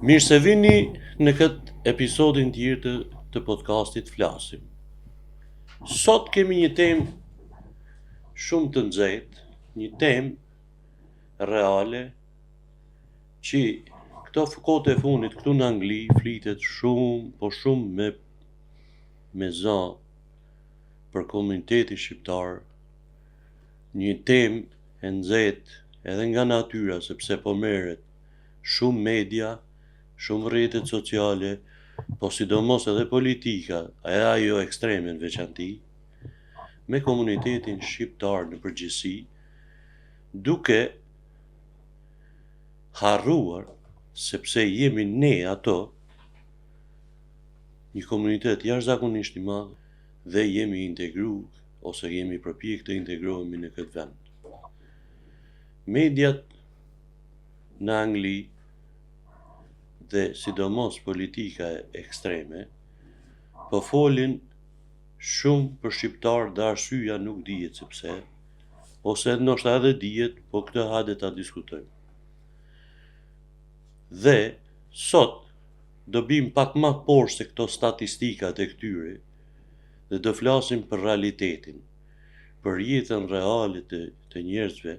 Mirë se vini në këtë episodin tjetër të, të podcastit Flasim. Sot kemi një temë shumë të nxehtë, një temë reale që këto kohët e fundit këtu në Angli flitet shumë, po shumë me me za për komunitetin shqiptar, një temë e nxehtë edhe nga natyra sepse po merret shumë media, shumë rrjetet sociale, po sidomos edhe politika, e ajo ekstreme në veçanti, me komunitetin shqiptar në përgjithësi, duke harruar sepse jemi ne ato një komunitet jashtëzakonisht i madh dhe jemi integru ose jemi përpjek të integrohemi në këtë vend. Mediat në Angli dhe sidomos politika ekstreme po folin shumë për shqiptarët dhe arsyeja nuk dihet sepse ose ndoshta edhe dihet, po këtë hajde ta diskutojmë. Dhe sot do bim pak ma poshtë se këto statistikat e këtyre dhe do flasim për realitetin, për jetën reale të, të njerëzve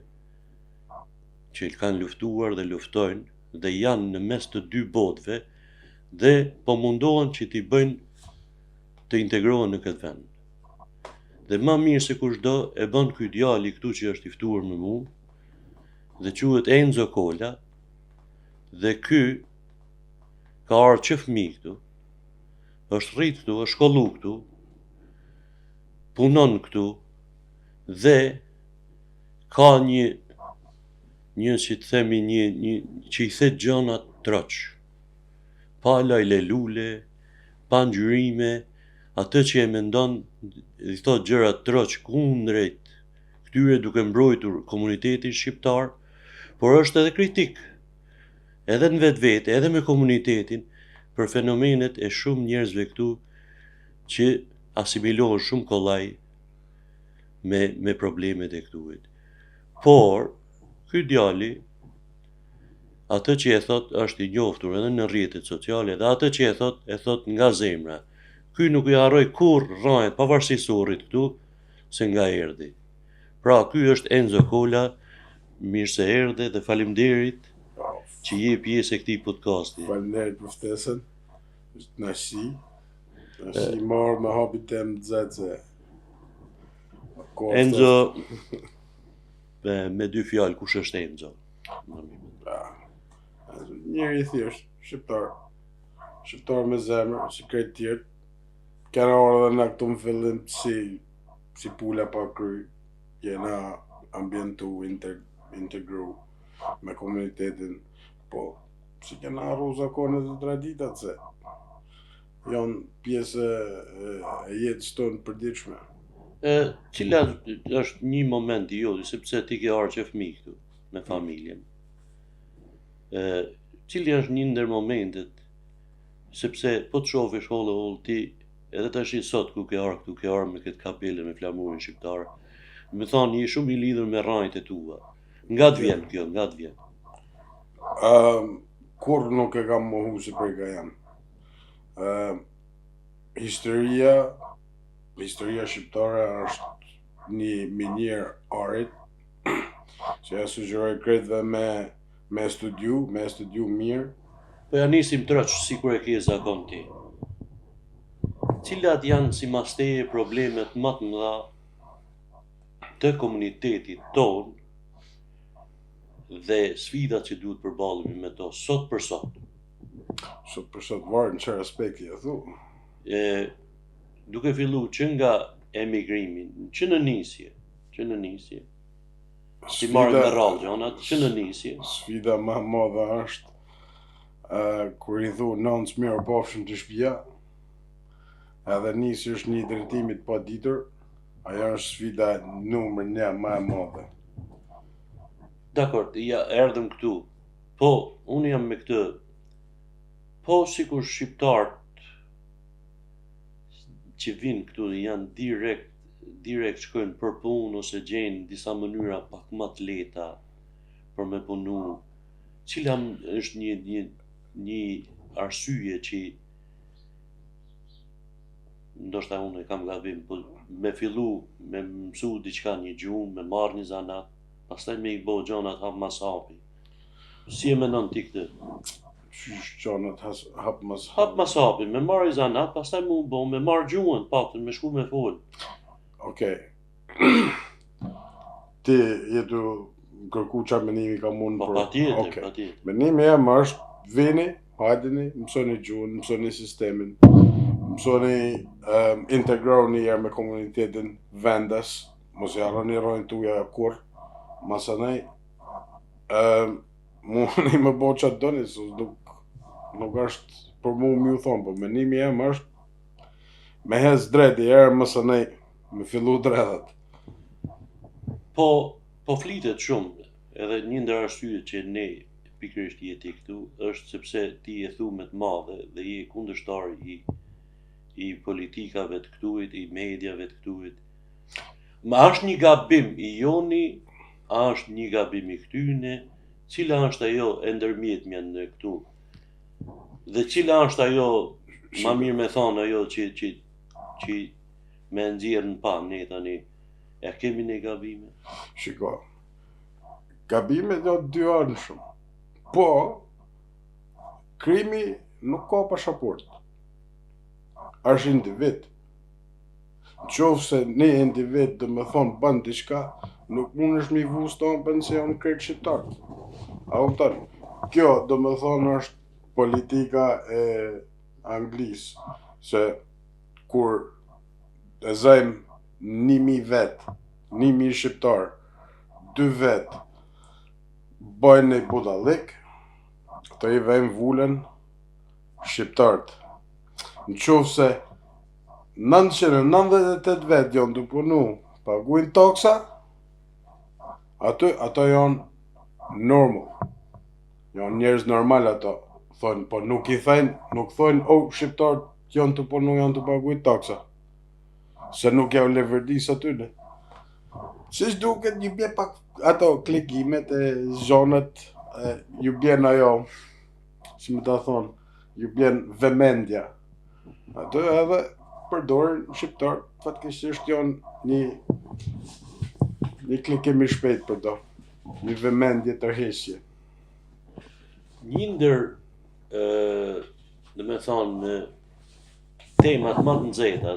që kanë luftuar dhe luftojnë dhe janë në mes të dy botëve dhe po mundohen që t'i bëjnë të integrohen në këtë vend. Dhe ma mirë se kushdo e bën ky djali këtu që është i ftuar me mu dhe quhet Enzo Kola dhe ky ka ardhur që fëmijë këtu, është rrit këtu, është shkollu këtu, punon këtu dhe ka një një si të themi një një që i the gjanat troç. Pa lajle lule, pa ngjyrime, atë që e mendon i thot gjërat troç kundrejt këtyre duke mbrojtur komunitetin shqiptar, por është edhe kritik edhe në vetvete, edhe me komunitetin për fenomenet e shumë njerëzve këtu që asimilohen shumë kollaj me me problemet e këtuit. Por ky djali atë që e thot është i njoftur edhe në rrjetet sociale dhe atë që e thot e thot nga zemra. Ky nuk i harroi kurrë rrënjët pavarësisht se u rrit këtu se nga erdhi. Pra ky është Enzo Kola, mirë se erdhe dhe faleminderit që je pjesë e këtij podcasti. Faleminderit për ftesën. Është kënaqësi. Kënaqësi marrë me hapi temë të nxehtë se Enzo me, me dy fjalë kush është Enzo? Njeri i thjeshtë, shqiptar. Shqiptar me zemër, si krejt tjerët. Kena ardhë edhe na këtu në fillim si, si pula pa kry. Jena ambientu, inter, integru me komunitetin. Po, s'i kena harru zakonet dhe traditat se janë pjesë e, e jetës tonë të përditshme. E, cila është një moment i joti, sepse ti ke ardhur që fëmijë këtu me familjen. E, cili është një ndër momentet, sepse po të shofish hollë hollë ti edhe tash sot ku ke ardhur këtu ke ardhur me këtë kapele me flamurin shqiptar. Me thonë je shumë i lidhur me rrënjët e tua. Nga të vjen kjo, nga të vjen? Ëm kurrë nuk e kam mohu se prej ka jam. Ëm historia historia shqiptare është një minierë arit që ja sugjeroj krejtve me me studiu, me studiu mirë. Po ja nisim troç sikur e ke zakon ti. Cilat janë simas teje problemet më të mëdha të komunitetit tonë dhe sfidat që duhet përballemi me to sot për sot? Sot për sot varet në çfarë aspekti e thu. E, duke fillu që nga emigrimi, që në nisje, që në nisje, si marrë me radhë gjanat, që në nisje. Sfida më e madhe është uh, kur i thu nënës mirupafshim te shpia, edhe nisesh një drejtimi të paditur, ajo është sfida numër një më e madhe. Dakord, ja erdhëm këtu. Po, unë jam me këtë. Po, sikur shqiptarët që vinë këtu dhe janë direkt direkt shkojnë për punë ose gjejnë disa mënyra pak më të lehta për me punu. Cila është një një një arsye që ndoshta unë e kam gabim, po me fillu me mësu diçka një gjuhë, me marrë një zanat, pastaj me i bo gjanat hap mas hapi. Si e menon ti këtë? Qysh gjanat hap mas hapi? Hap mas hapi, me marrë një zanat, pastaj me u bo, me marrë gjuhën, paktën, me shku me fol. Okej. Ti je tu kërku çfarë menimi kam unë po, për... Patjetër, okay. patjetër. Menimi jem është, vini, hajdeni, mësoni gjuhën, mësoni sistemin, mësoni, um, integroni një herë me komunitetin vendas, mos i harroni rrënjët tuja kurrë, masanej, um, muni me bo ça të doni, se nuk, nuk është për mu me ju thonë, po menimi jem është, me hec drejt i herë masanej, Me fillu dredhat. Po, po flitet shumë, edhe një ndër arsyet që ne pikërisht je ti këtu, është sepse ti e thu me të madhe dhe je kundërshtar i i politikave të këtuit, i mediave të këtuit. Ma është një gabim i joni, a është një gabim i këtyne, cila është ajo e ndërmjetmja në këtu? Dhe cila është ajo, ma mirë me thonë ajo që, që, që me nxjerrë në pah ne tani, e kemi ne gabime? Shiko, gabimet janë dyanshëm, po, krimi nuk ka pasaport, është individ, në qoftë se një individ domethonë ban diçka, nuk mundesh me i vu stampën se janë krejt shqiptarët. A kupton? Kjo domethonë është politika e Anglisë, se kur e zëjmë 1000 vet, 1000 shqiptar, dy vet, bajnë një budallik, ato i vejmë vulën shqiptarët. Në qoftë se 998 vet janë tu punu, pagujnë taksa, aty ato janë normal. Janë njerëz normal ato. Thonë, po nuk i thajnë, nuk thonë, o, shqiptarët janë tu punu, janë tu pagujt taksa. Se nuk jau leverdis atyne. Siç duket, ju bje pak ato klikimet e zonat, e, ju bjen ajo, si me ta thonë, ju bjen vëmendja. Ato edhe përdorin shqiptarët, fatkeqësisht janë një një klikim i shpejt për do, një vëmendje tërheqje. Një ndër, domethonë, temat më të nxehta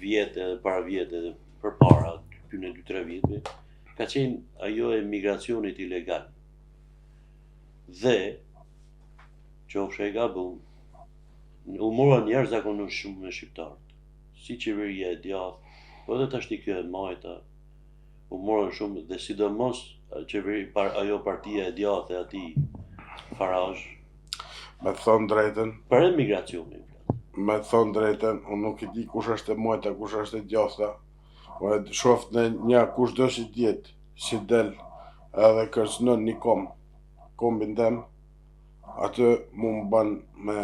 vjet edhe para vjet edhe përpara, këtyne 2-3 vjetëve, ka qenë ajo e migracionit ilegal. Dhe, qofsha e gabum, u morën jashtëzakonisht shumë me shqiptarët, si qeveria e djathtë, po edhe tashti kjo e majta, u morën shumë dhe sidomos qeveri par, ajo partia e djathtë e atij Farage. Me të thonë drejtën. Për emigracionin. Me të thonë drejtën, unë nuk e di kush është e majta, kush është e djathta. Unë e shof në një kush do si djetë, si del, edhe kërcënon një komb, kombin tem, atë mu më ban me...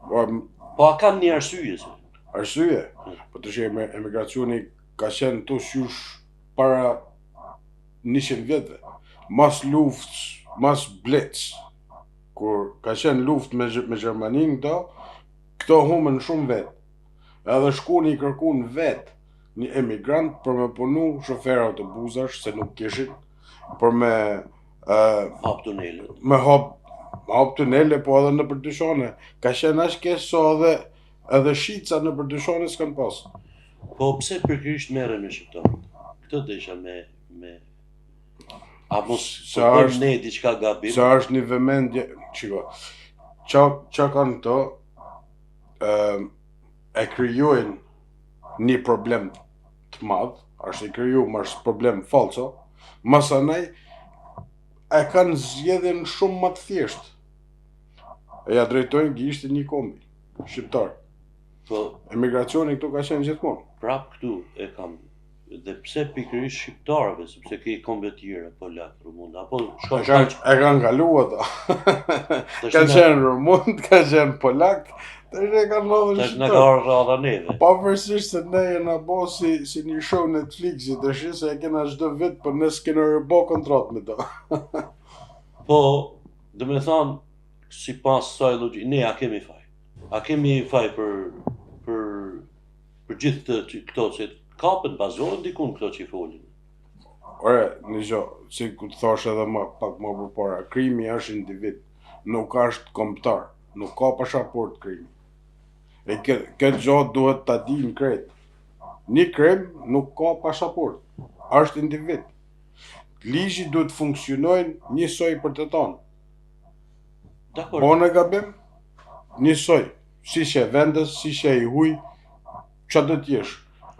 Po a kanë një arsye se? Arsye? Hmm. Po tash emigracioni ka qenë këtu qysh para 100 vjetëve, mas luftës, mas Blitz, kur ka qenë luftë me, me Gjermaninë këto, këto humën shumë vetë. Edhe shkun i kërkun vetë një emigrant për me punu shofer autobuzash, se nuk kishin, për me... Uh, hap tunele. Me hap, hap tunele, po edhe nëpër dyqane. Ka qenë aq keq sa edhe Edhe shitsa nëpër dyqane s'kanë pas. Po pse pikërisht merren me shqiptarët? Këtë desha me me A mos se po bëjmë ne diçka gabim? Se është një vëmendje, shiko. Ça ça kanë këto ë e krijojnë një problem të madh, është i kriju më është problem falso, masanej e kanë zgjedhjen shumë më të thjeshtë. E ja drejtojnë gishtin një kombi. Shqiptar. Po, emigracioni këtu ka qenë gjithmonë. Prap këtu e kam dhe pse pikërisht shqiptarëve, sepse ke kombe të tjera, polak, rumun, apo shkon e kanë e kanë kalu ata. Ka qenë rumun, ka qenë polak, tash e kanë radhën Tash na ka ardhur radha neve. Pavarësisht se ne jena bo si si një show Netflixi, tash se e kena çdo vit, por ne s'kena bo kontratë me to. po, domethonë. Sipas kësaj logjike, ne a kemi faj? A kemi faj për për për gjithë të, që, këto që kapen, bazohen dikun këto që i folin? Ore, një gjo, si ku të thash edhe ma, pak më përpara, krimi është individ, nuk është kombëtar, nuk ka pasaport krimi. E kë, këtë gjo duhet ta dinë krejt. Një krim nuk ka pasaport, është individ. Ligji duhet të funksionojnë njësoj për të tanë. Dakor. Bone gabim, njësoj, si që e vendës, si që e i huj, që do t'jesh,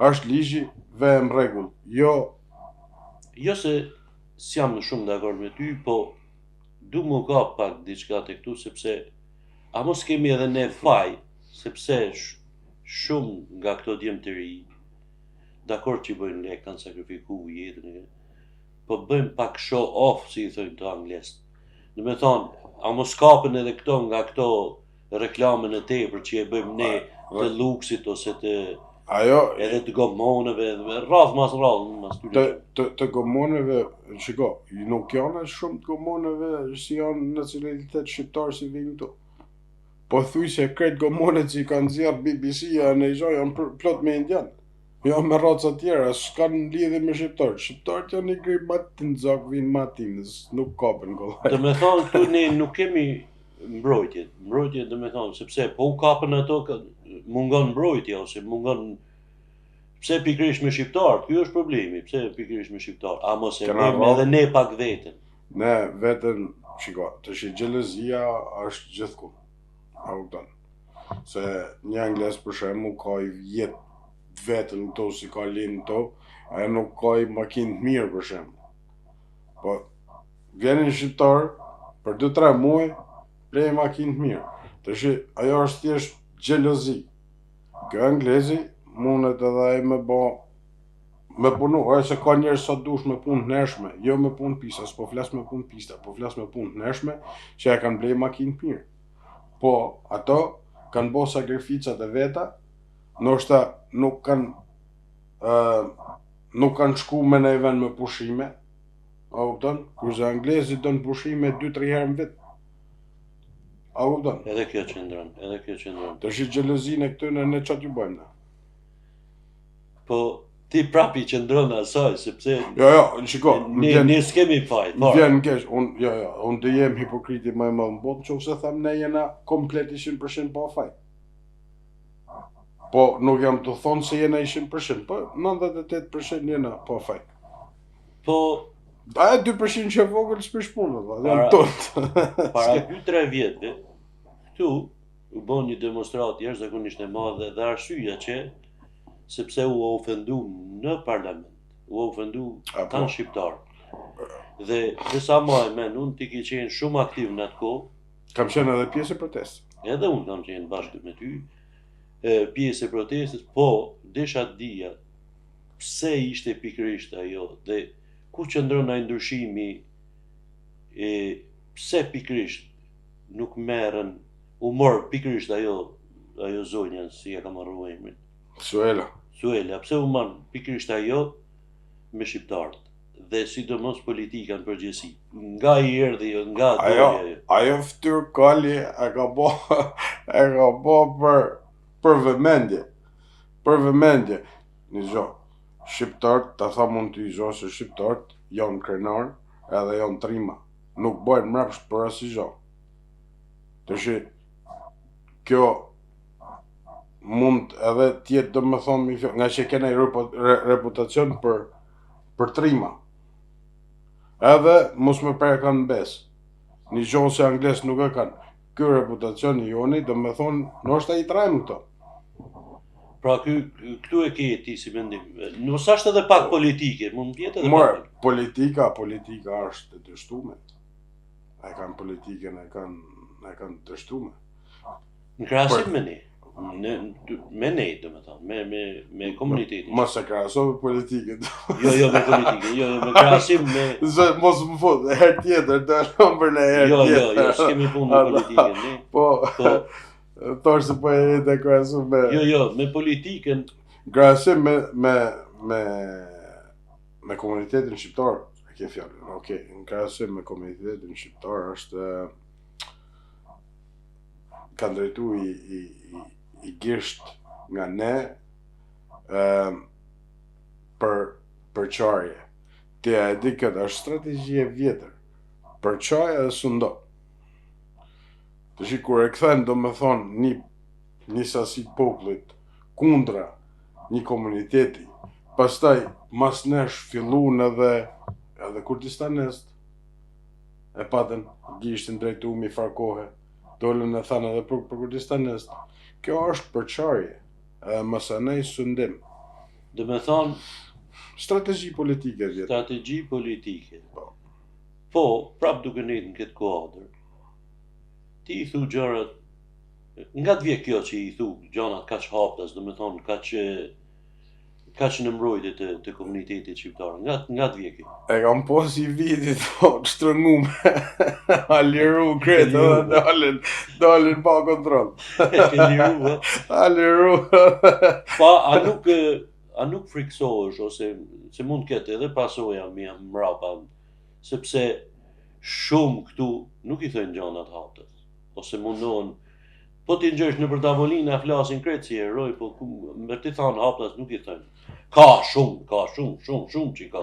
është ligji ve në rregull, jo Jo se s'jam shumë dakord me ty, po du më ka pak diçka të këtu, sepse a mos kemi edhe ne faj, sepse sh shumë nga këto djem të ri, dakord që bëjnë lek, kanë sakrifiku jetën, e, po bëjnë pak show off, si i thojnë të anglesët. Do me thonë, a mos kapen edhe këto nga këto reklamën e tepër që e bëjmë ne të luksit ose të ajo edhe të gomoneve, edhe radh mas radh mas të tyre. të të gomoneve, shiko, nuk janë aq shumë të gomoneve si janë nacionalitet shqiptar si vinë këtu. Po thuj se krejt gomonet që i kanë nxjerr BBC-ja në gjo janë për, plot me indian. Janë me raca tjera, s'kanë lidhje me shqiptarët. Shqiptarët janë një grip ma të nxak, vinë ma tinës, nuk kapen kollaj. Do me thonë këtu ne nuk kemi mbrojtje, mbrojtje do me thonë, sepse po u kapën ato, ka- mungon mbrojtja ose mungon Pse pikërisht me shqiptarët? Ky është problemi, pse pikërisht me shqiptarët? A mos e Kena bëjmë rrallë. edhe ne pak veten? Ne vetën, shiko, të shi xhelozia është gjithku. A kupton? Se një angles për shembull ka i jetë të vetën këto si ka lind këto, ajo nuk ka i makinë të mirë për shembull. Po vjen një shqiptar për 2-3 muaj blej makinë të mirë. Tash ajo është thjesht xhelozi. Kjo anglezi mundet edhe ai me bë me punu, ore se ka njerëz sa dush me punë të ndershme, jo me punë pista, s'po flas me punë pista, po flas me punë të ndershme që e kanë blej makinë të mirë. Po ato kanë bo sakrificat e veta, ndoshta nuk kanë ë nuk kanë shku me në vend me pushime, a kupton? Kurse anglezi don pushime 2-3 herë në vit. A kupton? Edhe kjo qëndron, edhe kjo qëndron. Tash xhelozinë e këtyre ne çfarë t'ju bëjmë ne? Po ti prap i qëndron asaj sepse Jo, jo, shiko, më ne vjen ne s'kemi faj, më fare. vjen keq, un jo, jo, unë do jem hipokriti më i madh në botë nëse them ne jena komplet 100% pa faj. Po nuk jam të thonë se jena 100%, po 98% jena pa faj. Po Ajo 2% që e vogël s'prish punë, valla, janë Para- tot. para 2-3 vjetëve këtu u bë një demonstratë jashtëzakonisht e madhe dhe arsyeja që sepse u ofendu në parlament, u ofendu A, po. kanë shqiptar. Dhe disa ma e men, unë ti ke qenë shumë aktiv në atë kohë, Kam qenë edhe pjesë e protestës. edhe unë kam qenë bashkë me ty, e, pjesë e protestës, po desha të dija pse ishte pikërisht ajo dhe ku qëndron ai ndryshimi e pse pikërisht nuk merren u mor pikërisht ajo ajo zonja si e kam harruar emrin Suela. Suela, pse u marr pikërisht ajo me shqiptarët dhe sidomos politika në përgjithësi. Nga i erdhi, nga Ajo, doli ajo. ajo fytyrë kali e ka bo, e ka bo për, për vëmendje. Për vëmendje. Një gjo, shqiptarët, ta tham unë ty gjo, se shqiptarët janë krenar edhe janë trima. Nuk bojnë mrapsht për asnjë gjo. Tash kjo mund edhe të jetë domethënë mi fjalë, nga që kena i repu- re- reputacion për për trima. Edhe mos më pre kanë besë. Një gjo se angles nuk e kanë. Ky reputacion i joni, do me thonë, ndoshta i trajmë këto. Pra ky këtu e ke ti si mendim. Mos është edhe pak politike, mund të jetë edhe More, pak. politika, politika është e dështume. E kanë politikën, e kanë, e kanë dështume. Në krahasim me ne. Në, me ne, domethënë, me me me komunitetin. Mos e krahaso me politikën. Jo, jo me politikën, jo, jo me krahasim me Se mos më fut, herë tjetër, do e lëmë për në herë Jo, jo, tjetër. jo, s'kemi punë me politikën, ne. Po, Po, thosh se po e të krahasu me jo, jo, me politikën, krahasim me me me me komunitetin shqiptar, e ke fjalën. Okej, në krahasim me komunitetin shqiptar është e, Kanë drejtu i, i, i, i gisht nga ne ë për përçarje. Ti e di këtë, është strategji e vjetër. Përçaj edhe sundo. Tashi kur e kthen, do me thonë, një, një sasi të popullit kundra një komuniteti, pastaj mas nesh fillun edhe edhe kurdistanest e patën gishtin drejtu mi farë kohe, dolën e thanë edhe për, për kurdistanest. Kjo është përçarje, edhe masanej sundim. Do me thonë, Strategji politike e vjetër. strategji politike. Po. Po, prap duke nejtë në këtë kuadër, ti i thu gjërat, nga të vje kjo që i thu gjanat kaq haptas, do me thonë kaq kaq në mbrojtje të, të komunitetit shqiptar, nga nga të vje kjo? E kam po si vitit, po, të shtrëngume. A liru krejt, liru, edhe dalin, dalin pa kontroll. E ke liru, ë? A liru. Pa, a nuk a nuk friksohesh ose se mund të ketë edhe pasoja mi mrapa, sepse shumë këtu nuk i thojnë gjanat haptas, ose mundohen Po ti ngjesh nëpër tavolina flasin krejt si heroj, po ku me ti thanë haptas nuk i thojnë. Ka shumë, ka shumë, shumë, shumë që ka,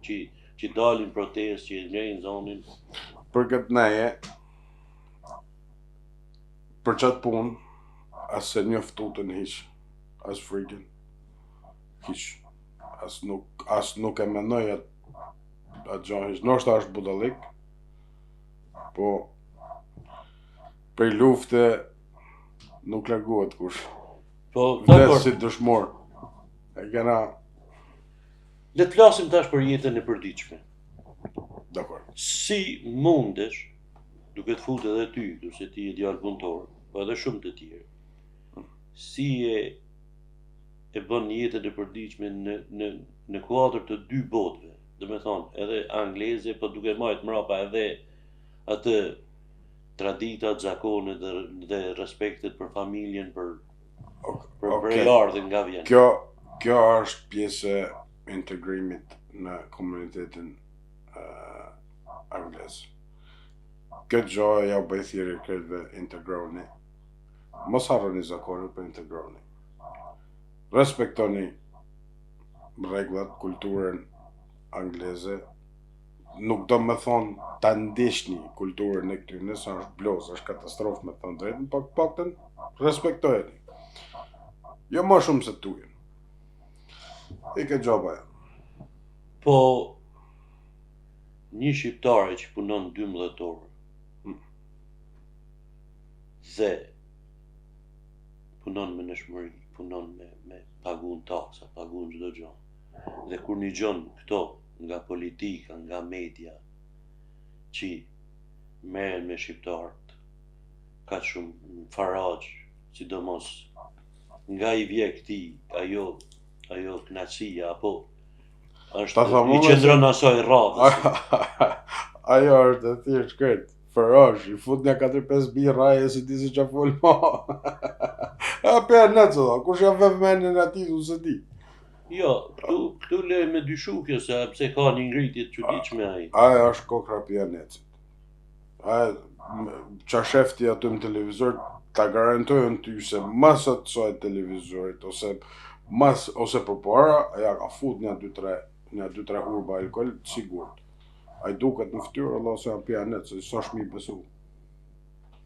që që dalin protestë, që e ngrejnë zonin. Për këtë neje, për qatë punë, as se njoh tutën hiq, as frikën, hiq, as nuk, as nuk e menoj atë, atë gjë hiq. Ndoshta është budallik, po prej lufte nuk largohet kush. Po, Vdes dakor. si dëshmor. E kena, Le të flasim tash për jetën e përditshme. dakor. Si mundesh, duke të futur edhe ty, këtu se ti je djalë punëtor, po edhe shumë të tjerë, si e e bën jetën e përditshme në në në kuadër të dy botëve, do me thonë, edhe angleze, po duke majt mrapa edhe atë traditat, zakonet dhe, dhe respektet për familjen, për Ok, për okej. prejardhjen nga vjen. Kjo, kjo është pjesë e integrimit në komunitetin uh, anglez. Këtë gjë ja u bëj thirrje krejtve integroni. Mos harroni zakonet, po integroni. Respektoni rregullat, kulturën angleze. Nuk do me thonë ta ndiqni kulturën e këtyre, se është bloz, është katastrofë me thonë drejtën, po të paktën respektojeni. Jo më shumë se tujën. E ke gjoba ja. Po një shqiptare që punon 12 orë Mm. dhe punon me nëshmëri, punon me, me pagun taksa, pagun çdo gjë. Dhe kur një gjon këto nga politika, nga media, që merren me shqiptarët, ka shumë në faraj, sidomos nga i vje këtij, ajo, ajo kënaqësia apo është Ta tham i unë qëndron asaj radhës. Ajo është e thjesht krejt. Faraj, i fut një 4-5 birra e si di se qa fol ma. E pe në të kush ja vë vëmendjen atij, unë se di. Jo, këtu këtu le me dyshu kjo se pse ka një ngritje të çuditshme ai. Ajo është kokra pijanecit. Ajo, qa shef ti aty në televizor, ta garantoj unë ty se mas atë saj televizorit, ose mas, ose përpara, ja ka fut një 2-3, një 2-3 hurba alkool, të sigurt. Ai duket në fytyrë, Allah se janë pijanec, se s'është mi besu.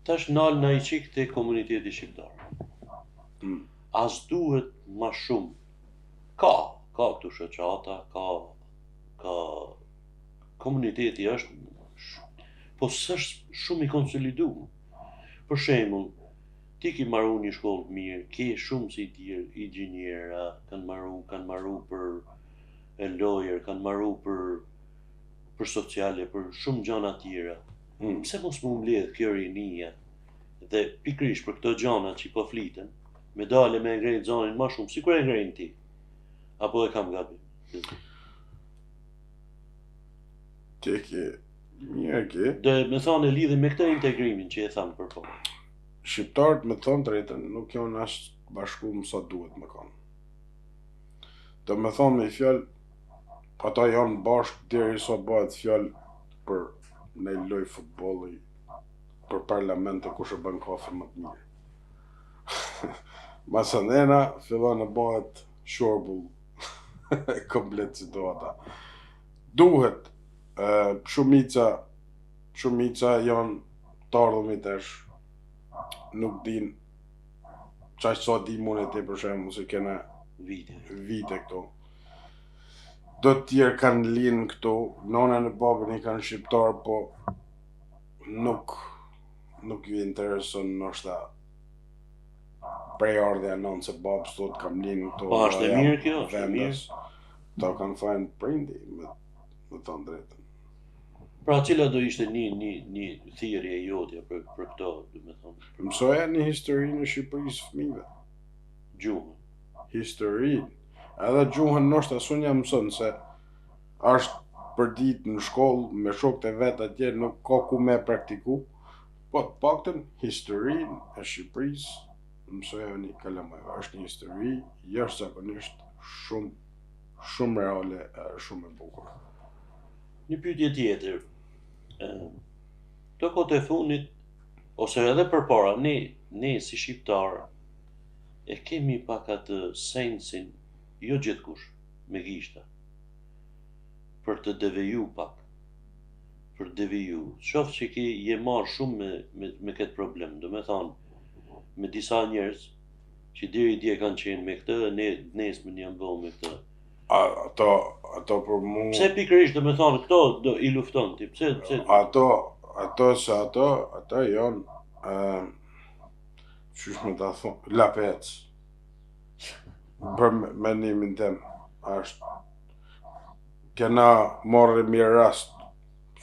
Tash nal na i çik te komuniteti shqiptar. Mm. As duhet ma shumë. Ka, ka këtu shoqata, ka ka komuniteti është sh- po s'është shumë i konsoliduar. Për shembull, ti ke marru një shkollë të mirë, ke shumë si tjerë inxhiniera, kanë marru, kanë marru për e lawyer, kanë marru për për sociale, për shumë gjëra tjera. Mm. Pse mos më mbledh kjo rinia dhe pikërisht për këto gjëra që po fliten, me dale me e ngrejt zonin më shumë, sikur e ngrejnë ti. Apo e kam gabim? Ti e ke, mirë e ke. Dhe me thonë e lidhim me këtë integrimin që e thamë përpara. Shqiptarët me thonë drejtën nuk janë aq të bashkuar sa duhet me kanë. Do me thonë me fjalë, ata janë bashkë deri sa bëhet fjalë për në lojë futbolli, për. për parlament e kush e bën kafe më të mirë. Masanena fillon të bëhet shorbull komplet situata. Duhet e, shumica shumica janë të ardhur tash nuk din qaq sa di unë e ti për shembull se kena Vite. vite këto. Do të tjerë kanë linë këto, nonën e babën i kanë shqiptar, po nuk nuk ju intereson ndoshta prejardhja nënë se babës thot kam linë këto. Po, është e jam mirë kjo, është e vendas. To kanë fajin prindi, me, me thonë drejtën. Pra cila do ishte një një një thirrje jotja për për këto, do të thonë, Mësoja një historinë e Shqipërisë fëmijëve. gjuhën. Historinë. Edhe gjuhën ndoshta s'un ja mëson se është për ditë në shkollë me shokët e vet atje nuk ka ku me praktiku. Po të paktën historinë e Shqipërisë mësoja një kalamajve. Është një histori jashtëzakonisht shumë shumë reale e shumë e bukur. Një pyetje tjetër. Ë Këto kohët e fundit ose edhe përpara ne ne si shqiptar e kemi pak atë sensin, jo gjithkush, me gishta, për të deveju pak, për të deviju. Shoh që ki je marrë shumë me, me, me këtë problem, do me thonë, me disa njerëz që deri dje kanë qenë me këtë, ne nesër janë bërë me këtë. A, ato ato për mu Pse pikërisht do me thonë, këto do i lufton ti, pse, pse, ato ato se ato ato janë ë qysh me ta thonë lapec. Për me- mendimin tim është kena marrë mirë rast.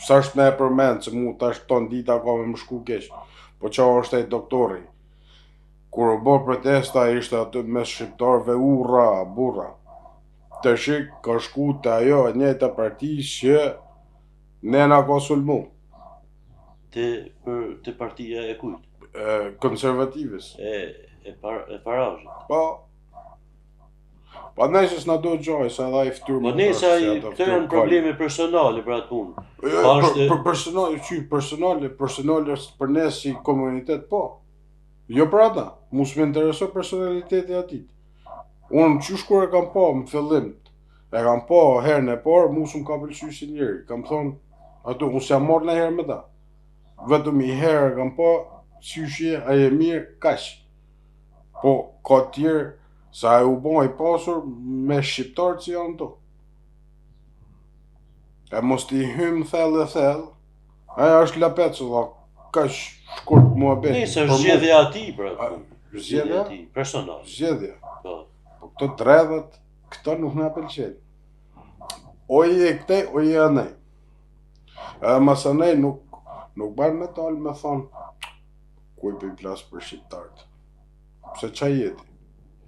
Sa është me e përmend se mu tash ton dita ka me më shku keq. Po qa është ai doktori? Kur u bë protesta ishte aty mes shqiptarëve urra, burra. Tash ka shku te ajo e njëjta parti që ne na ka sulmu, te, për, te partia e kujt? e, konservatives. E, e, par, e Farajit. Po, Po nëse s'na do gjaj, se edhe ai fytyrë Po më nëse është, ai se ato këto fytyrë janë kol. probleme personale për atë punë. Jo, Pa për, është- për personale, qy, personale, personale është për ne si komunitet, po. Jo për ata, mu s'më intereson personaliteti i atij. Unë qysh kur e kam pa në fillim, e kam pa herën e parë, mu s'm ka pëlqyer si njeri. Kam thonë, aty unë s'jam marrë ndonjëherë me ta. Vetëm i herë e kam pa, qysh je, a je mirë, kaq. Po ka tjerë se ai u bë i pasur me shqiptarët që janë këtu. E mos t'i hym thellë e thellë, ajo është lapec, valla, kaq shkurt muhabeti. Nëse Për është mu- zgjedhja e atij për atë A, punë. Zgjedhja? Zgjedhja e atij, personale. Zgjedhja. Po. Po këto dredhët, këto nuk na pëlqejnë. O je këtej, o je anej. Edhe masanej nuk nuk bën me tal me thon ku i për plas për shqiptarët. Pse qa jeti?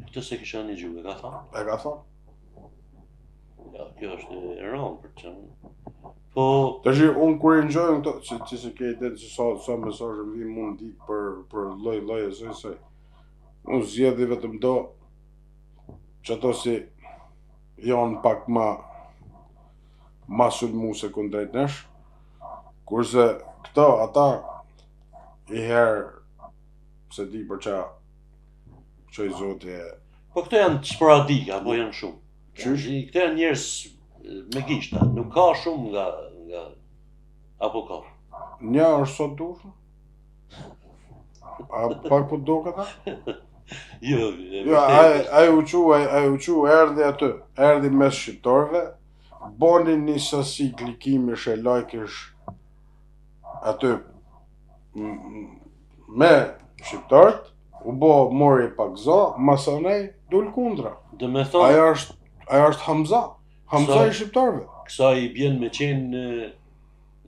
Këtë se kisha një gjuhë, e ka thonë? E ka thonë. Ja, kjo është e rëndë për të. Po, Tash unë kur i ngjojmë këto, se ti se ke ide se sa sa mesazhe më vijnë mund ditë për për lloj lloj e soj soj. Unë zgjedhi vetëm do që ato si janë pak ma ma sulmuese kundrejt nesh, kurse këto ata i herë se di për qa qoj zoti e po këto janë sporadike apo janë shumë. Qysh? Janë- Këto janë njerëz me gishta, nuk ka shumë nga nga apo ka. Një është sot dush? A pak po duket a? Jo, e Jo, vërtetë ai është. ai u çu, ai ai u çu, erdhi aty, erdhi mes shqiptarëve, boni një sasi klikimesh e like-esh aty m- m- me shqiptarët, u bo mori pak za, masanej dul kundra. Do me thonë, Ajo është ajo është Hamza, Hamza Sa- i shqiptarëve. kësaj i bjen me qenë, e,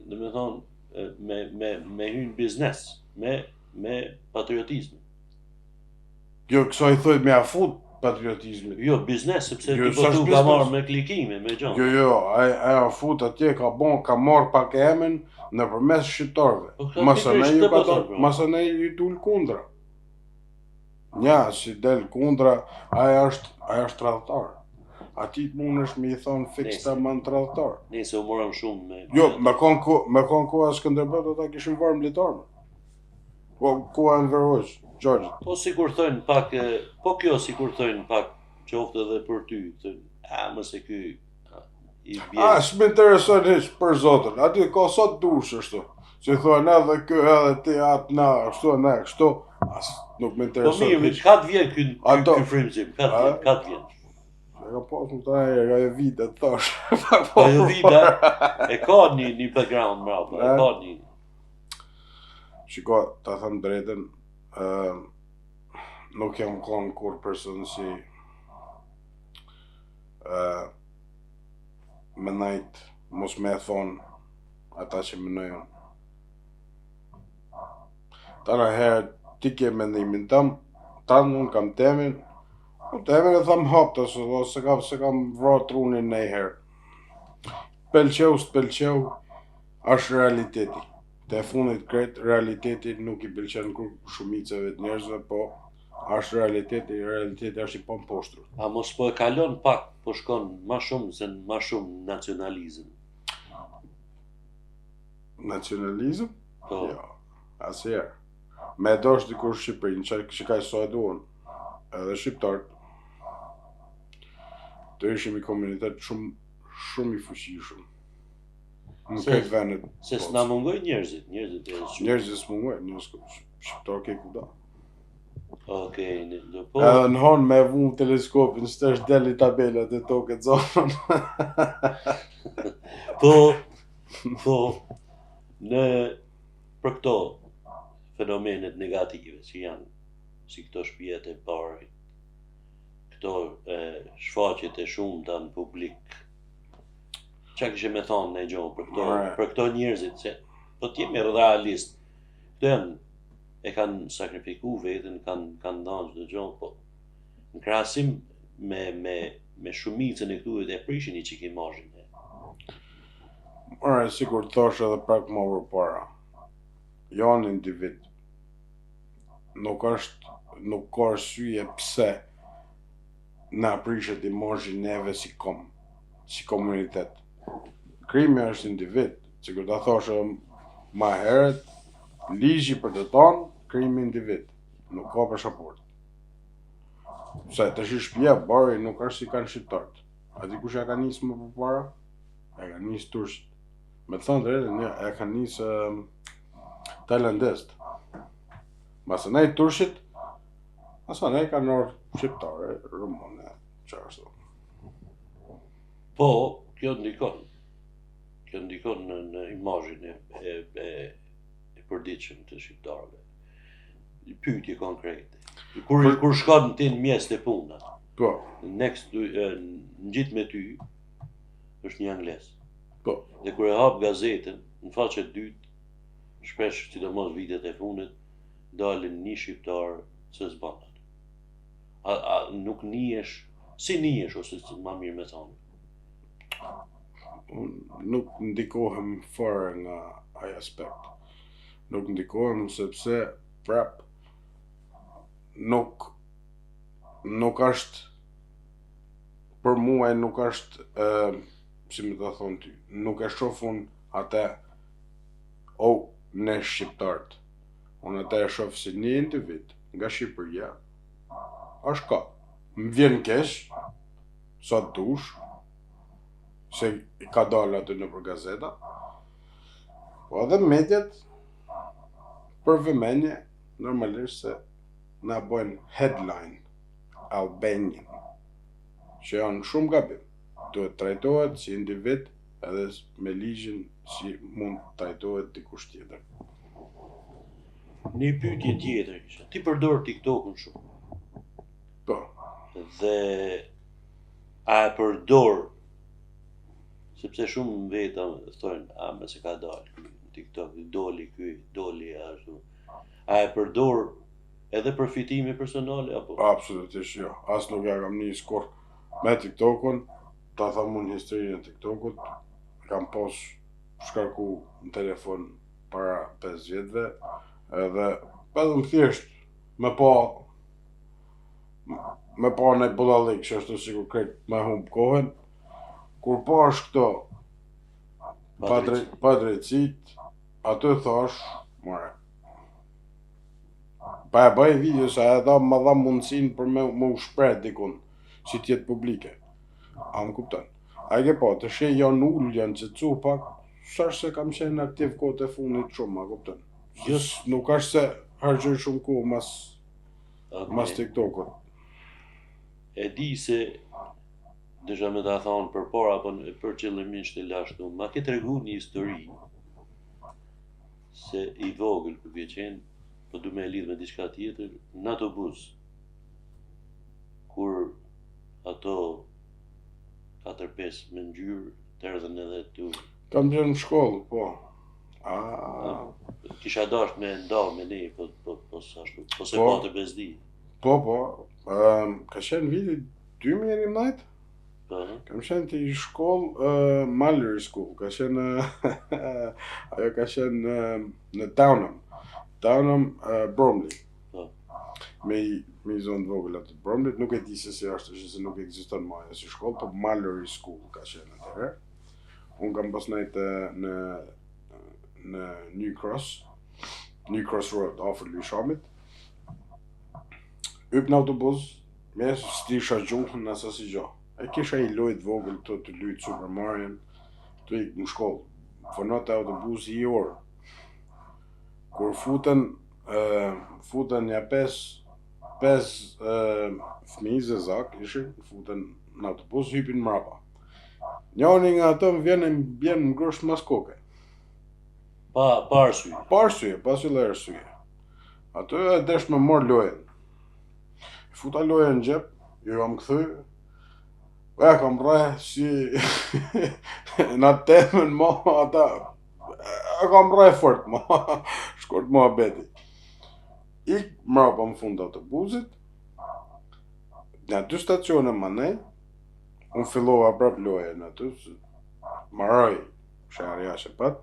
do me thonë, e, me, me, me hynë biznes, me, me patriotizmin. Jo, kësaj i thoj me a fut patriotizmit. Jo, biznes, sepse Jo, ti po s'është tu ka biznes. marrë me klikime, me gjëra. Jo, jo, ai ai a fut atje ka bon, ka marr pak emrin nëpërmes shqiptarëve. Po, këta Masanej pikërisht ju këtë ka po dal, thon, pra. masanej ju dul kundra. Nja, si del kundra, ai është ai është tradhtar. Ati të mundesh me i thonë fiks Nëse. tamam tradhtar. Nëse u morëm shumë me Jo, me kon ko, me kon koha Skënderbeut ata kishin varë në litar. Po, ku Enver Hoxhë, Gjorgjit. Po sikur thojnë pak, po kjo sikur thojnë pak, qoftë edhe për ty, thojnë, a, më se ky, i bje. A, s'më intereson hiç, për zotën, aty ka sa t'dush ashtu, që thonë edhe ky edhe ti atë na, ashtu na, kështu, as nuk më intereson Po mirë, ka të vjen ky, ky, ky frymëzim, ka të vjen, ka të vjen. E ka pas më të e ka e vite, të thash. Po e vite, e ka një, një background mrapa, e ka një. Shiko, ta them drejtën, uh, nuk jam konë kurrë person si uh, me najt, mos me e thonë ata që menoj unë. Tana herë ti ke mendimin tëm, tanë unë kam temin, unë temin e tham haptas, se, se kam, se kam vra trunin najherë. Pëlqeu, s'pëlqeu, është realiteti. Te fundit krejt realiteti nuk i pëlqen kur shumicave të njerëzve, po është realiteti, realiteti është i pamposhtur. A mos po e kalon pak, po shkon ma shumë se ma shumë nacionalizëm? Nacionalizëm? Po. Jo, asnjëherë. Me e dashtë dikush Shqipërinë, që, që ka sa e duan, edhe shqiptarët, të ishim një komunitet shumë, shumë i fuqishëm. Në se, këtë vendet. Se s'na mungojnë njerëzit, njerëzit e shumë. Njerëzit s'mungojnë, njerëzit shqiptar ke kudo. Okej, okay, do po. Edhe në honë me vu teleskopin, që të është deli tabelat e tokë të zonën. po, po, në, për këto fenomenet negative që janë, si këto shpijat e barit, këto e, shfaqjet e shumta në publik, Çka kishe me thonë në gjo për këto, për këto njerëzit, se po të jemi realist, këto janë, e kanë sakrifiku veten, kanë, kanë dhanë çdo gjo, po në krahasim me, me, me shumicën e këtyre e prishin një çik imazhin. Ore, sikur të thosh edhe pak më përpara, janë individ, nuk është, nuk ka arsye pse na prishet imazhi neve si kom, si komunitet. Krimi është individ, sikur ta thosh edhe ma herët, ligji për të tonë, krimi individ, nuk ka pasaport. Se të shi shpia, bari nuk është si kanë shqiptarët. A di kush e ka nisë më përpara? E ka nisë turqit. Me të thonë drejtën, një, e ka nisë um, tajlandezët. Masanej turqit, Masanej kanë ardhë shqiptare, rumune, që ashtu. Po, kjo ndikon. Kjo ndikon në, në imazhin e, e, e, e përditshëm të shqiptarëve. Një pyetje konkrete. Kur, Për... kur shkon ti në mjeste puna, po. next, ngjit me ty, është një anglez. Po. Dhe kur e hap gazetën, në faqe të dytë, shpesh, sidomos vitet e fundit, dalin një shqiptar se s'ban atë. A, a nuk nihesh, si nihesh ose si ma mirë me thonë? Unë nuk ndikohem fare nga ai aspekt. Nuk ndikohem sepse prap nuk nuk është për mua nuk është e, si me të thonë ty, nuk e shoh unë atë o ne shqiptarët Unë atë e shoh si një individ nga Shqipëria, është ka. Më vjen keq, sa të dush, se ka dalë aty nëpër gazeta, po edhe mediat për vëmendje normalisht se na bëjnë headline Albanian, që janë shumë gabim. Duhet trajtohet si individ edhe me ligjin si mund të trajtohet dikush tjetër. Një pyetje tjetër kisha. Ti përdor TikTokun shumë. Po. Dhe a e përdor sepse shumë veta thonë, a më se ka dalë ky në TikTok, doli ky, doli ashtu. A e përdor edhe për fitime personale apo? Absolutisht jo. As nuk ja kam nis kurrë me TikTokun, Ta tham unë historinë e TikTokut, kam pas shkarku në telefon para 5 vjetëve, edhe vetëm thjesht me pa me pa në budallik që është sikur krejt me humb kohën, kur pash këto padrejtësit, aty thash, more. Pa e bëj video se ajo më dha mundësinë për me, me u shpreh dikun, si të jetë publike. A më kupton? A e ke po, të sheh janë ulë, janë qetësu pak, s'është se kam qenë aktiv kohët e fundit shumë, a kupton? Jo, nuk është se harxhoj shumë kohë mas, okay. mas TikTokut. E di se desha me ta thonë përpara, po për qëllimisht e lashë tu, ma ke tregu një histori se i vogël kur ke qenë, po du me e lidh me diçka tjetër, në autobus, kur ato 4-5 me ngjyrë të erdhën edhe tu. Kam qenë në shkollë, po. A... Kisha dasht me nda me ne, po, po, po, ashtu, po se po, pa të bezdi. Po, po, um, ka qenë viti 2011? Po. Kam qenë te një shkollë, uh, Mallory School, ka qenë, ajo ka qenë në, në Downham, Downham, uh, Bromley. Po. Me, me i zonë të vogël atë Bromley, nuk e di se si është, se nuk ekziston më ajo si shkollë, po Mallory School ka qenë atëherë. Unë kam pas nejtë në, në New Cross, New Cross Road, afër Lewishamit. Hyp në autobus, me s'disha gjuhën as asnjë gjo. E kisha i lojë të vogël të të lujtë Super Mario, të ik në shkollë. Vonote autobusi i orë. Kur futen, uh, futen një pes, pes uh, fëmijë zezak, ishin, futen në autobus, hypin mrapa. Njani nga ato më vjen e më bjen më grusht mas koke. Pa, pa arsye. Pa arsye, pa asnjë lloj arsye. Ato e desh me marr lojën. Futa lojën në xhep, ju jam kthy. E kam rreh si në atë temën mo ata e kam rreh fort mo. Shkurt muhabeti. Ik mrapa në fund të autobusit. Në dy stacione manej, Unë fillova prap lojën aty, maroj sherri që pat.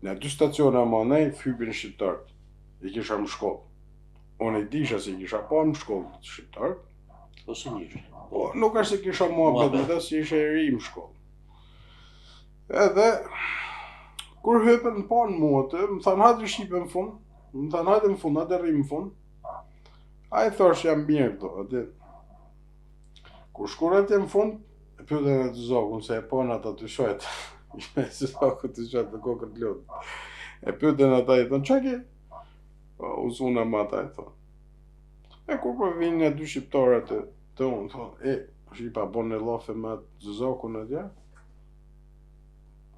Në dy stacione manej, hypin shqiptarët. I kisha në shkollë. Unë i disha se i kisha pa në shkollë shqiptarët. Po si njështë? Po, nuk është se kisha muhabet me ta, se isha i ri në shkollë. Edhe, kur hypën në panë mu aty, më thanë hajde shqipe në fund, më thanë hajde në fund, hajde rrim në fund. Ai thosh jam mirë këto, aty. Kur shkova atje në fund, e pyetën atë zezakun se e panë ata të shojt. Zezaku të shojt me kokën të lutë. E pyetën ata i thonë, "Çka ke?" Po, u zuna me ata i thonë. E kur po vinë një dy shqiptarë aty, të unë, thonë, e, shqipa bon një llafe me atë zezakun atje?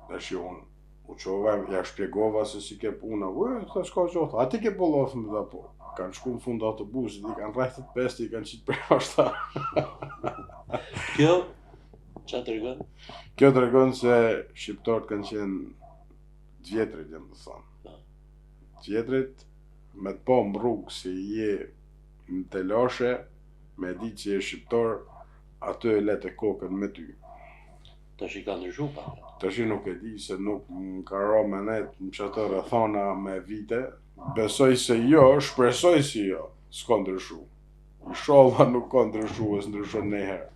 Dhe shi unë, U çova, ja shpjegova se si ke puna. Ue, tha s'ka gjë, tha. A ti ke bo llafe me ta po. Kanë shku në fund autobusit, i kanë rreh të pestë, i kanë qitë përjashta. Kjo, ça tregon? Kjo tregon se shqiptarët kanë qenë të vjetrit, jam të thonë. Po. Të vjetrit, me të pa në rrugë se je në telashe, me ditë që je shqiptar, aty e le të kokën me ty. Tashi ka ndryshu pak. Tashi nuk e di se nuk më ka ra me nejt në qato rrethana me vite. Besoj se jo, shpresoj se jo, s'ka ndryshu. Inshallah nuk ka ndryshu e s'ndryshon ndonjëherë.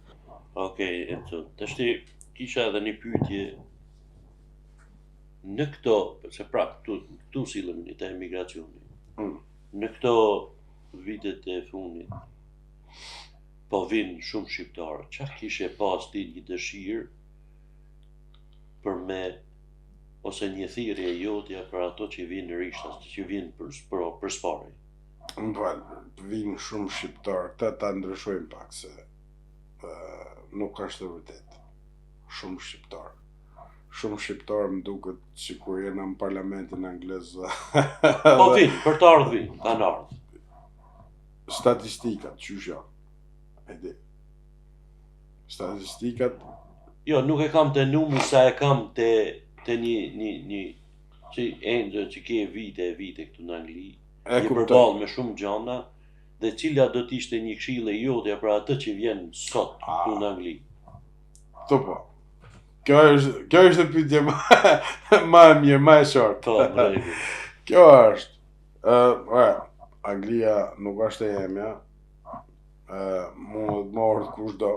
Okej, Enzo, tashti kisha edhe një pyetje në këto, se prap këtu këtu sillemi te emigracioni. Mm. Në këto vitet e fundit po vijnë shumë shqiptarë, ça kishe pas ti një dëshirë për me ose një thirrje e jotja për ato që vijnë rishtas, që vijnë për për, për s'pari. Më fal, vijnë shumë shqiptarë, këtë ta ndryshojmë pak se uh, nuk është e vërtetë. Shumë shqiptarë. Shumë shqiptarë më duket sikur jena në parlamentin anglez. po vijnë, për të ardhë vijnë, kanë ardhë. Statistikat, qysh janë? E di. Statistikat... Jo, nuk e kam te numri sa e kam te, te një, një, një, që Enzo që ke vite e vite këtu në Angli, e je përballë me shumë gjana, dhe cila do të ishte një këshillë e jotja për atë që vjen sot këtu në Angli? Të po. Kjo është, kjo është pyetje më, më e mirë, më e qartë. Po, kjo është. Uh, Anglia nuk është e jemja. Uh, mund të marrë kush do.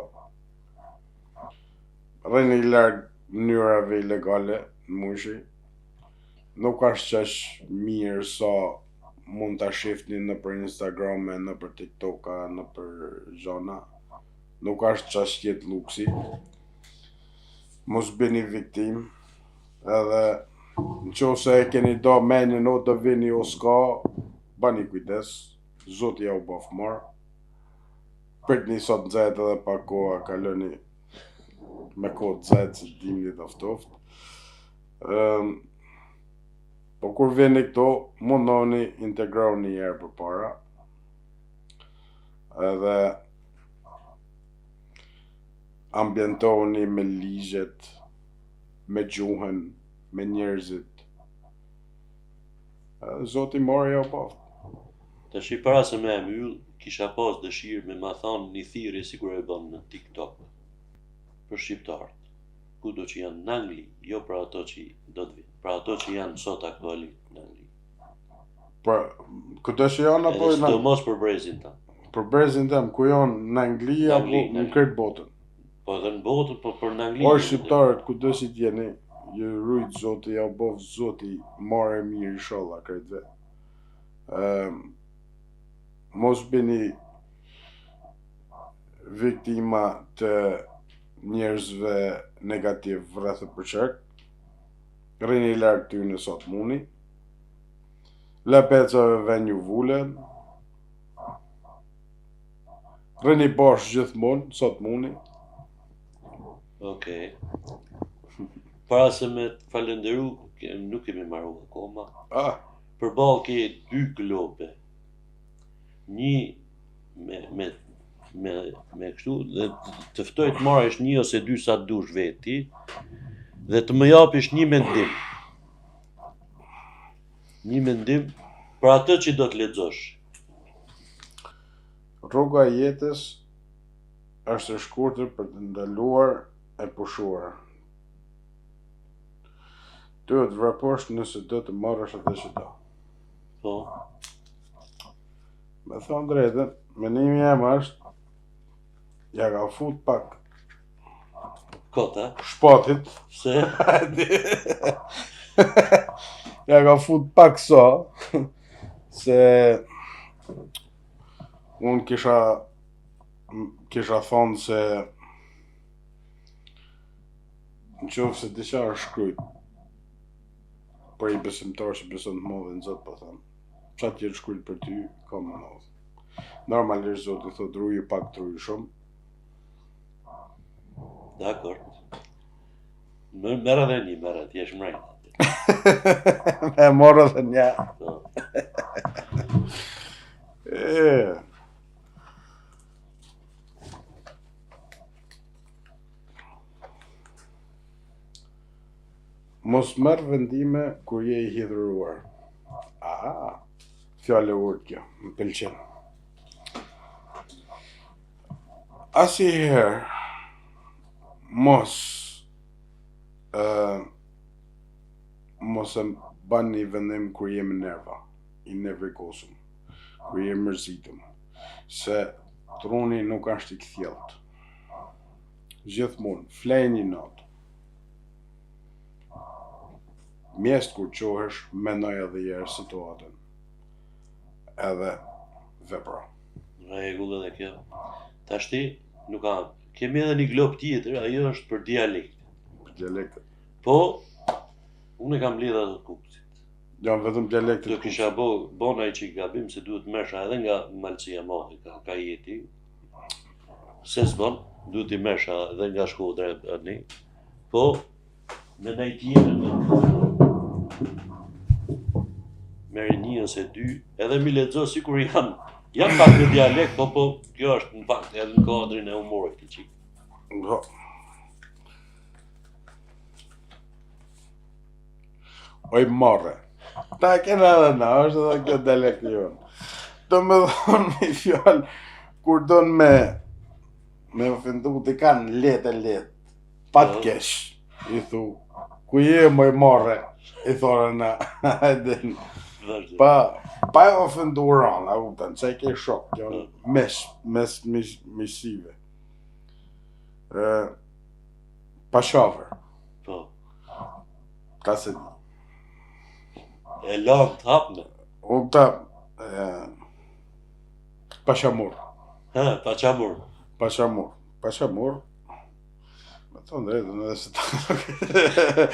Rrini larg mënyrave ilegale në mujshi. Nuk është qaq mirë sa. mund ta shifni nëpër Instagrame, nëpër TikToka, nëpër gjona. Nuk është qaq jetë luksi. Mos bini viktim. Edhe në qoftë se e keni do menjen o do vini o s'ka, bani kujdes. Zoti ja u bëft marë. Pritni sa t'nxehet edhe pak koha, kaloni me kohë të nxehtë se dimni të ftoft. Ëm po kur vini këtu, mundoni integroni një herë përpara. Edhe ambientohuni me ligjet, me gjuhën, me njerëzit. Edhe Zoti marë ja u bëft. Tashi para se me e mbyll, kisha pas dëshirë me ma thanë një thirrje sikur e bën në TikTok për shqiptarët, kudo që janë në Angli, jo për ato që do të vinë, për ato që janë sot aktualisht në Angli. Për kudo që janë apo Edhe sidomos për brezin tënd. Për brezin tem, ku janë në Angli apo në krejt botën. Po edhe në botën, po për në Angli. Por shqiptarët kudo që të jeni, ju rujt Zoti, ja u bëft Zoti marë e mirë inshallah krejtve. Ëm mos bini viktima të njerëzve negativ rreth e përqark. Rrini larg tyne sa të muni. Lepecave venju vulën. Rrini bashkë gjithmonë, sa të muni. Okej. Para se me të falenderu, nuk kemi maru akoma. Ah. Përballë ke dy globe. Një me me me me kështu dhe të ftoj të marrësh një ose dy sa të dush veti dhe të më japish një mendim. Një mendim për atë që do të lexosh. Rruga e jetës është e shkurtër për të ndaluar e pushuar. Duhet të vraposh nëse do të marrësh atë që do. Po. Me thonë drejtën, menimi jem është, ja ka fut pak Kota. Shpatit. Se? ja ka fut pak so, se unë kisha kisha thonë se në qoftë se diçka është shkrujt për i besimtar që beson të madhin Zot po them ça të jetë shkrujt për ty ka me ndodhë normalisht Zoti thotë ruju pak të ruj shumë Dakord. Më merr edhe një, merr ti jesh mrejt. Me marrë edhe një. Po. E. Mos merr vendime kur je i hidhëruar. Ah, fjalë e urtë kjo, më pëlqen. Asnjëherë mos uh, mos e ban një vendim kur je me nerva, i nevrikosur, kur je mërzitëm, se truni nuk është i kthjellët. Gjithmonë, flej një natë. Mjest kur çohesh, mendoj edhe një herë situatën. Edhe vepro. Në rregull edhe kjo. Tashti, nuk ka, kemi edhe një glop tjetër, ajo është për dialekt. Për dialektet. Po, unë e kam mbledh ato të Kukësit. Janë vetëm dialektet. Do kisha bo, bo naj çik gabim, se duhet merrsha edhe nga Malësia e Madhe, ka, ka jeti. Se s'bon, duhet t'i merrsha edhe nga Shkodra e një. Po, me naj tjetër do merr një ose dy, edhe m'i lexo sikur janë, janë pak në dialekt, po po, kjo është në fakt edhe në kuadrin e humorit të çik. Po. Oj marre. Ta kena edhe na, është edhe kjo dialekti jonë. Do me thonë me fjalë, kur don me, me ofendu dikan letë e letë, pa të po. kesh, i thu, ku je moj marre, i thonë na, hajde, pa, pa e ofendu rana, a kupton, se e ke shok, kjo po. mes, mes miqësive. E, pa shavër. Po. Ka se di. E lamë të hapme. Unë ta... E, Paqamur. Ha, paqamur. Paqamur. Paqamur. Me thënë drejtën edhe se ta...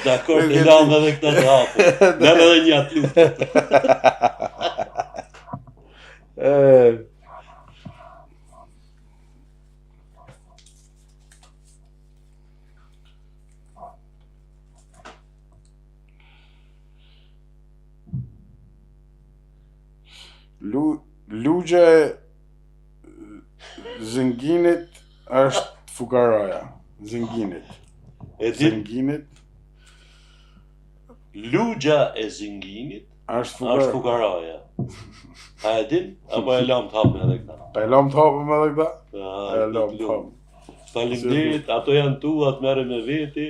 Dakor, e lamë edhe këtë të hapur. Lëmë edhe një atë luftë. E, Lu, lugja e Zenginit është fukaraja. Zenginit. E di, Zenginit lugja e Zenginit është fukaraja. është fukaraja. A e din? Apo e lamë të hapme edhe këta? Pa e lamë të hapëm edhe këta? A, E lamë të lumë. hapëm. Faleminderit, ato janë tua, të merre me veti.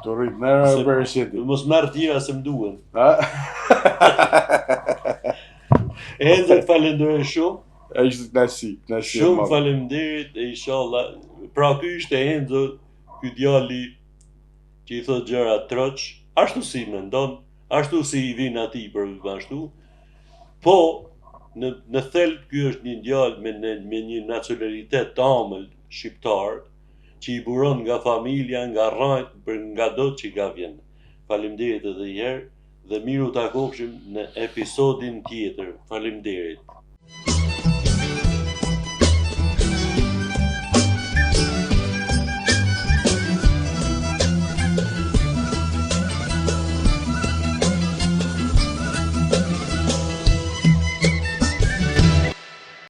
Të rrit nera Se- e bërë shiti. Mos merr tjera se më duhen. Ha? Enzo, të falenderoj shumë. E ishte kënaqësi, kënaqësi e Shumë madhe. faleminderit e inshallah. Pra ky ishte Enzo, ky djali që i thot gjëra troç, ashtu si mendon, ashtu si i vin atij për ashtu. Po në në thelb ky është një djalë me në, me një nacionalitet të ëmbël shqiptar që i buron nga familja, nga rrajt, për nga do që ka vjen. Faleminderit edhe një herë dhe miru takofshim në episodin tjetër. Faleminderit.